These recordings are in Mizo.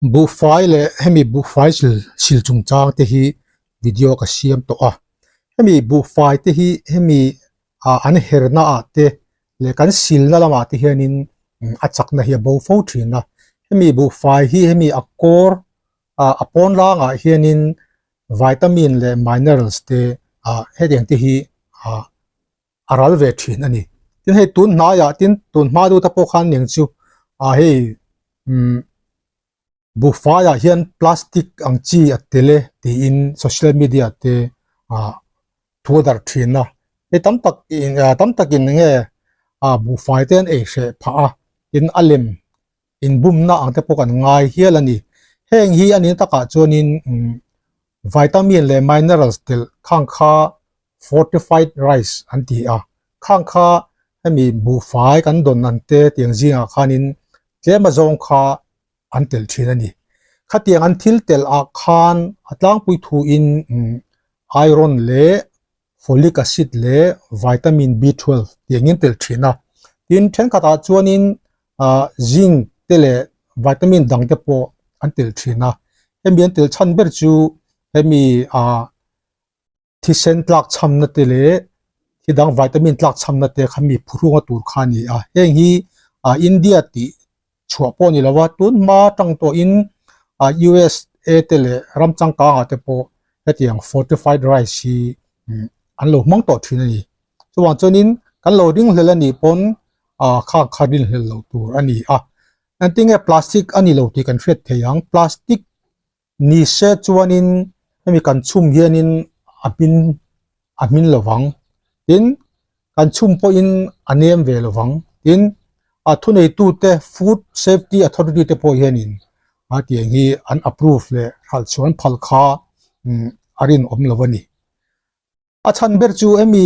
Buhfai leh hemi buhfai sil sil chungchang te hi video ka siam tawh a hemi buhfai te hi hemi ah an her na ah te leh kan sil na lamah te hianin a chakna hi a bo fo thin a hemi buhfai hi hemi a kawr ah a pawn langah hianin vitamin leh minerals te ah hetiang te hi ah a ral ve thin a ni. Tin hei tun hnaiah tin tun hma deuh te pawh khan eng chu ah hei umm buhfai ah hian plastic ang chi a tel e tiin social media te ah thu a darh thin a hei tam tak in ah tam takin eng nge ah buhfai te an ei hreh phah a tin a lem inbumna ang te pawh kan ngai hial a ni. Heng hi a nih takah chuanin umm vitamin leh minerals telh khang kha fortified rice an ti a, khang kha hemi buhfai kan dawn ang te tiang zingah khanin tlem a zawng kha an telh thin a ni. Khatiang an thil telh ah khan a tlangpui thuin umm iron leh folic acid leh vitamin B 12 tih engin telh thin a tin thenkhatah chuanin ah zinc te leh vitamin dang te pawh an telh thin a hemi an telh chhan ber chu hemi ah thisen tlak chhamna te leh thi dang vitamin tlak chhamna te kha mi phuhrunga tur kha a ni a heng hi ah India tih chhuah pawh a ni lo a tun hma tang tawhin ah USA te leh ram changkangah te pawh hetiang fortified rice hi an lo hmang tawh thin a ni chuvang chuanin kan lo ringhlel a nih pawn ah kha kha rinhlel loh tur a ni a engtin nge plastic a ni lo tih kan hriat thei ang plastic Ni se chuanin hemi kan chhum hianin a hmin a hmin lo vang. Tin, kan chhum pawhin a nem ve lo vang. Tin, a thuneitute Food Safety Authority te pawh hianin a tiang hi an approve leh hralh chhuan phal kha a rinawm lo a ni. A chhan ber chu hemi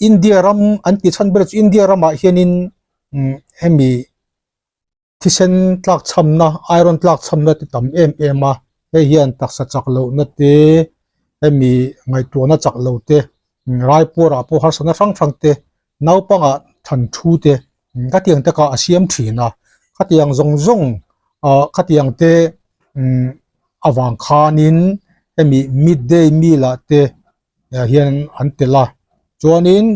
India ram an ti chhan ber chu India ramah hianin hemi Thisen tlak chhamna, iron tlak chhamna ti tam em em a, hei hian taksa chak lohna te, hemi ngaihtuahna chak lo te, raipuarah pawh harsatna hrang hrang te, naupangah than thu te khatiang te kha a siam thin a, khatiang zawng zawng ah khatiang te avang khanin hemi midday meal ah te hian an tel a, chuanin.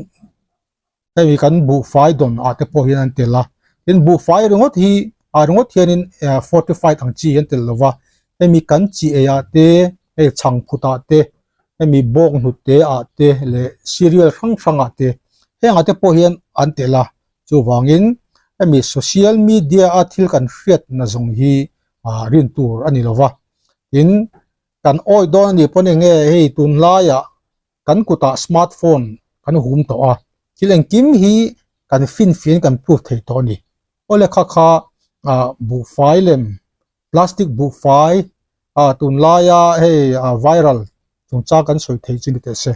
Hei kan buhfai dawn ah te pawh hian an tel a, tin buhfai ringawt hi ah ringawt hianin fortified ang chi hi an tel lo va, hemi kan chi ei ah te hei chhangphut ah te hemi bawng hnute ah te leh cereal hrang hrang ah te heng ah te pawh hian an tel a, chuvangin hemi social media a thil kan hriatna zawng hi ah rin tur a ni lo va, tin kan awih dawn a nih pawn eng nge hei tunlaiah. kan kutah smart phone kan hum tawh a, thil engkim hi kan finfiahin kan proof thei tawh a ni. Aw le kha kha ah buhfai lem plastic buhfai ah tunlaia hei ah viral chungchang kan sawi thei chu ni teh se.